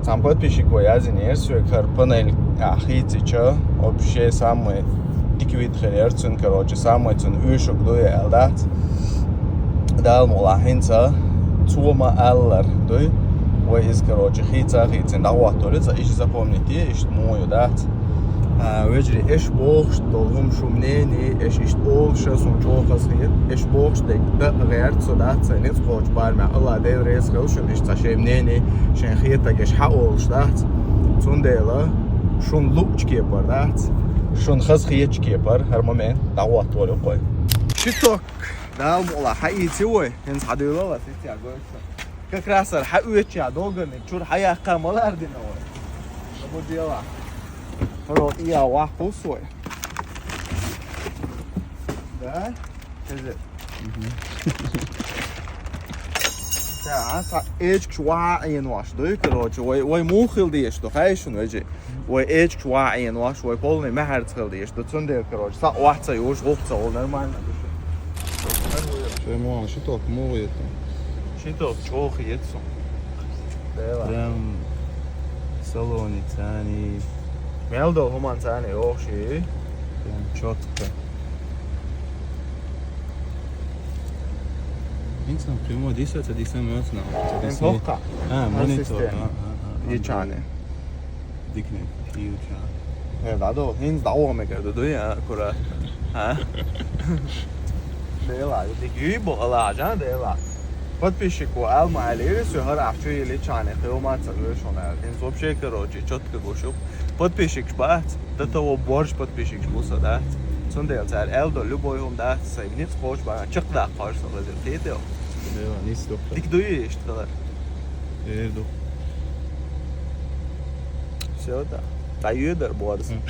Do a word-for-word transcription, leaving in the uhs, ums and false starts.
Цхьан подписчико яздинера соьга хӀара панель а хийцича, вообще самый дика вид хир яра цуьнан, короче, самый цуьнан уьйшург ду я аьлла дац. Дала мукъ лахь, хӀинца цо ма-аллара дуй, вай иза, короче, хийца а хийцина дӀахӀоттор ю, цкъа иштта запомнить е, иштта муха ю дац. А, вежарий, эш бохуш долу хӀума шун мнение, эш иштта олуш а суна чӀогӀа хазахета. Эш бохуш дерг дан а гӀерта со дац, сайн ницкъ кхочу барамехь, Алла Дела реза хила шуна, иштта цхьа шайн мнение, шайн хетарг эш хьаолуш дац. Цундела шуна луучу кепара дац, шуна хазахетачу кепара хӀара момент дӀахӀоттор ю кхой. Щиток, Дала мукъ лахь, хьаийци вай, хӀинца хьадуьйлал ас, иццехь гойту сан. Как раз ара хьаоьцуча догарниг чуьра хьаяккха ма лардина вай. Ша бу дела. ХӀара и а ваккхал сой. Да? Хеза. Мгм. Ца, а, ца, эчкаш ваха Ӏенош дуй, короче, вай, вай муха хила дезаш ду, хаьий шуна, вежарий? Вай эчкаш ваха Ӏенош, вай полный маьхьарца хила дезаш ду, цундела, короче, са ваха ца юуш, гӀуллакх ца волу, нормально ду шу. Шайн муха, щиток муха хета? Щиток чӀогӀа хета суна. Дела. Прям салони цани. Мел долу хӀуманца цани йохуш и. Прям чётко. Инсан прямо десять, а десять минут на. Эн хохка. А, монитор. Система. А, а, а. Ечани. Дикне, юча. Э, дадо, хинз да о мегар ду, дуй, а, кура. А? Дела, дик юй бо, ала, жан, дела. Подписчико алма алири, су хар ахчу или чане, хио ма ца гуй шона. Хинз вообще, короче, чётко гушу. Подписчикаш бац, до того борщ подписчикаш буса, да? Цундел цар эл до любой хум, да? Сай ниц хоч ба, чак да хоч со лазер. Хетел. Дела, ниц дохта. Дик дуй ишт хала. Эр ду. Всё, да. Та юдар борс. М.